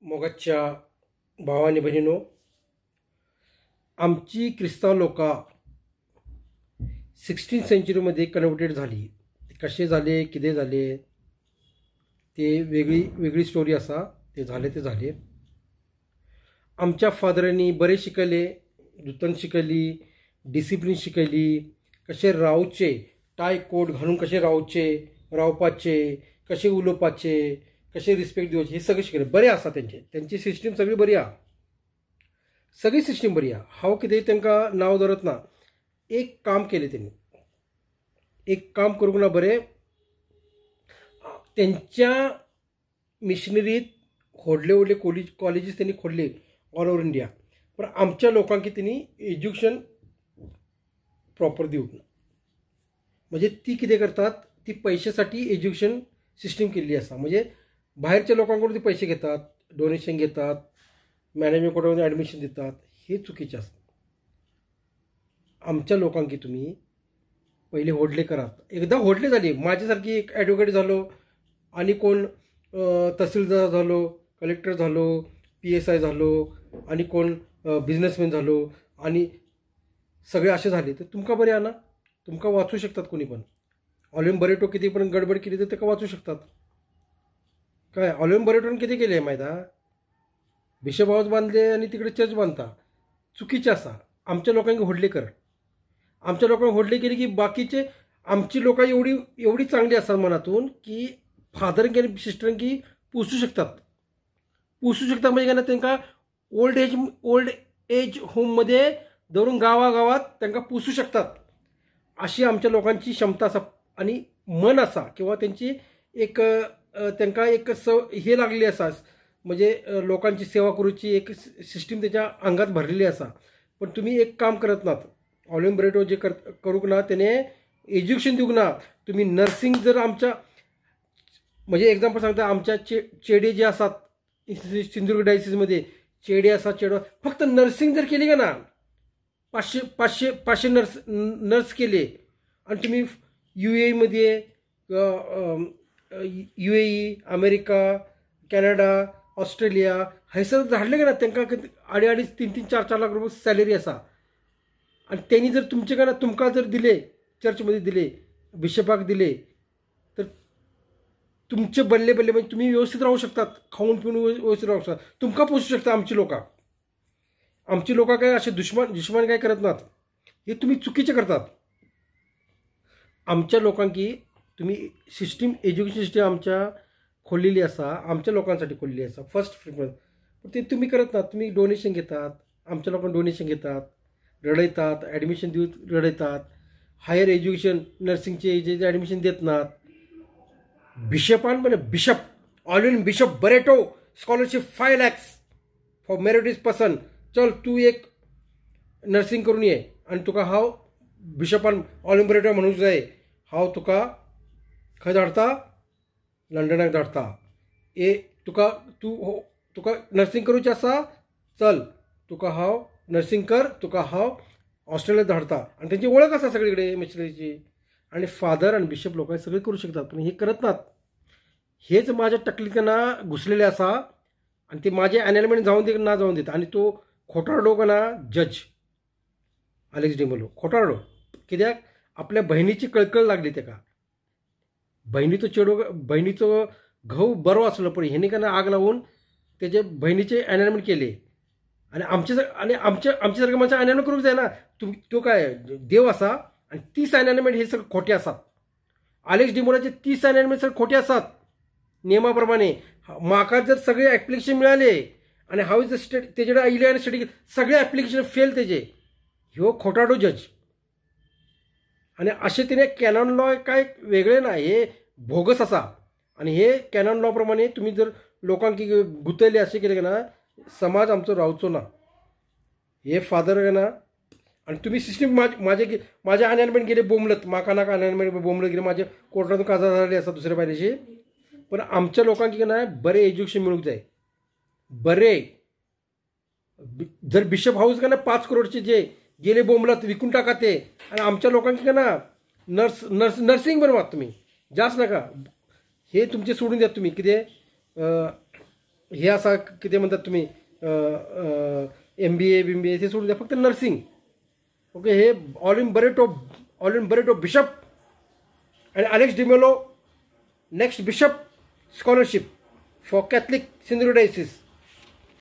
मोगाच्या भावा आनी भयणीनो, आमची क्रिस्तांव लोकां 16 सेंचुरीमध्ये कन्वर्टेड झाली. कसे झाले, कितें झाले ते वेगळी वेगळी स्टोरी आसा. ते झाले ते झाले. आमच्या फादरांनी बरें शिकयलें, दुतन शिकयली, डिसिप्लीन शिकयली, कशें रावचें, टाय कोट घालून कशें रावचें, रावपाचें, कशें उलोवपाचें, कशें रिस्पेक्ट दिवचें, हें सगळें शिकयलें. बरें आसा तेंचें, तेंची सिस्टीम सगळी बरी आहा, सगळी सिस्टीम बरी आहा. हांव कितें तांकां नांव धरत ना. एक काम केलें तेणी, एक काम करूंक ना बरें. तेंच्या मिशनरीत व्हडले व्हडले कॉलेजीस तेणी खोल्ले ऑल ओवर इंडिया, पण आमच्या लोकांक तेणी एज्युकेशन प्रॉपर दिवंक ना. म्हणजे ती कितें करतात, ती पैशासाठी एज्युकेशन सिस्टीम केल्ली आसा. म्हणजे भायरच्या लोकांकडून ती पैसे घेतात, डोनेशन घेतात, मॅनेजमेंट कोट्यामध्ये ॲडमिशन दितात. हे चुकीचें आसा. आमच्या लोकांक तुमी पयले व्हडले करात. एकदां व्हडले जाली, म्हाजे सारकी एक एडवोकेट जालो आनी कोण तहसीलदार जालो, कलेक्टर जालो, PSI जालो आनी कोण बिजनेसमॅन जालो आनी सगळे अशे जाले तर तुमकां बरें आहा ना. तुमकां वाचूं शकतात कोणी पण. ऑलिव्ह बरेटो कितें पण गडबड केली तर ताका वाचूं शकतात. काय ऑलिव्ह बरेटोन कितें केलें मायत आहा, बिशप हावस बांदले आनी तिकडे चर्च बांदता. चुकीचें आसा. आमच्या लोकांक व्हडले कर. आमच्या लोकांक व्हडले केले की बाकीचे आमची लोकां एवढी एवढी चांगली आसात मनातून की फादरांक आनी सिस्टरांक पोसूं शकतात. पोसूं शकतात म्हणजे काय तांकां ओल्ड एज होममध्ये दवरून गांवागांवात तांकां पोसूं शकतात. अशी आमच्या लोकांची क्षमता आसा आनी मन आसा, किंवा तेंची एक तांकां एक हे लागलेली आसा. म्हणजे लोकांची सेवा करूची एक सिस्टीम तेच्या आंगात भरलेली आसा. पण तुमी एक काम करत नात. ऑलिव्ह बरेटो जे करूंक ना, तेणे एज्युकेशन दिवंक ना. तुमी नर्सिंग जर आमच्या, म्हणजे एक्झाम्पल सांगता, आमच्या चेडे जे आसात सिंधुदुर्ग डायसिसमध्ये चेडे आसा, चेडो फक्त नर्सिंग जर केली का ना, पाचशे पाचशे पाचशे नर्स केले आणि तुम्ही UAE मध्ये, UAE, America, Canada, Australia हयसर धाडले का ना, तांकां अडी अडीच तीन तीन चार चार लाख रुपये सॅलरी आसा. आणि त्यांनी जर तुमचे का ना तुमकां जर दिले, चर्चमध्ये दिले, बिशपाक दिले, तर तुमचे बल्ले बल्ले म्हणजे तुम्ही व्यवस्थित राहू शकतात, खाऊन पिऊन व्यवस्थित राहू शकतात, तुमकां पोसू शकता आमची लोकां. आमची लोकां काय असे दुश्मन दुश्मन काय करत नात. हे तुम्ही चुकीचे करतात. आमच्या लोकांकी तुम्ही सिस्टीम, एज्युकेशन सिस्टीम आमच्या खोललेली आसा, आमच्या लोकांसाठी खोललेली आसा फर्स्ट प्रिफरन्स, पण ते तुम्ही करत नात. तुम्ही डोनेशन घेतात, आमच्या लोकांक डोनेशन घेतात, रडयतात, ॲडमिशन दिवन रडयतात, हायर एज्युकेशन नर्सिंगचे जे ॲडमिशन देत नात. बिशपान म्हणजे bishop Alwyn bishop Barreto scholarship 5 lakhs for meritorious person. चल तू एक नर्सिंग करून ये आनी तुका हांव बिशपान ऑलिव्ह बरेटो म्हणूंक जाय, हांव तुका खंय धाडटा, लंडनाक धाडटा. ए तुका तूं तुका नर्सिंग करूचें आसा, चल तुका हांव नर्सिंग कर, तुका हांव ऑस्ट्रेलिया धाडटा. आनी तेंची वळख आसा सगळे कडेन मिशनरीची. आनी फादर आनी बिशप लोकां सगळें करूं शकतात, पूण हे करत नात. हेच म्हाज्या तकलींत ना घुसलेलें आसा आनी ते म्हाजें एनएलमेंट जावन दी ना जावन दिता. आनी तो खोटारडो का ना जज अलेक्स डिमोलो खोटारडो, कित्याक आपल्या बहिणीची कळकळ लागली ताका. बहिणीचो चेडो, बहिणीचो घोव बरो आसलो, पण हेणे का ना आग लावून तेजे बहिणीचे एनएलमेंट केले. आनी आमचे आनी आमचे आमच्या सारखे मनशां एनएलमेंट करूंक जायना. त्यो काय देव आसा? आनी 30 एनएलमेंट हे सगळे खोटे आसात. अलेक्स डिमोलाचे 30 एनएलमेंट सगळे खोटे आसात नियमा प्रमाणे. म्हाका जर सगळे एप्लिकेशन मिळाले आनी हांव जर स्टेट तेजे कडेन आयले आनी स्टडी सगळे एप्लिकेशन फेल तेजे, ह्यो खोटाडो जज. आनी अशें तिणें कॅनन लॉ काय वेगळें ना, हे भोगस आसा. आनी हे कॅनन लॉ प्रमाणे तुमी जर लोकांक गुंतयले अशें केलें ना, समाज आमचो रावचो ना. हे फादर ना आनी तुमी सिस्टीम म्हाजे म्हाजे अनएनमेंट गेले बोमलत, म्हाका नाका अनएनमेंट बोमलत गेले, म्हाजे कोर्टान काजार जाल्ली आसा दुसऱ्या बायलेची. पण आमच्या लोकांक कितें ना बरें एज्युकेशन मेळूंक जाय. बरें जर बिशप हाऊस का ना 5 करोडचे जे गेले बोंबलत विकून टाका ते. आणि आमच्या लोकांक का ना नर्स नर्स नर्सिंग बनवात तुम्ही, जास्त नका, हे तुमचे सोडून द्या. तुम्ही कितें हे आसा कितें म्हणटात तुमी एमबीए बिमबीए ते सोडून द्या, फक्त नर्सिंग. ओके, हे ऑलिन बरेटो, ऑलिन बरेटो बिशप आणि Alex D'Mello next bishop scholarship for Catholic Sindhudurg diocese.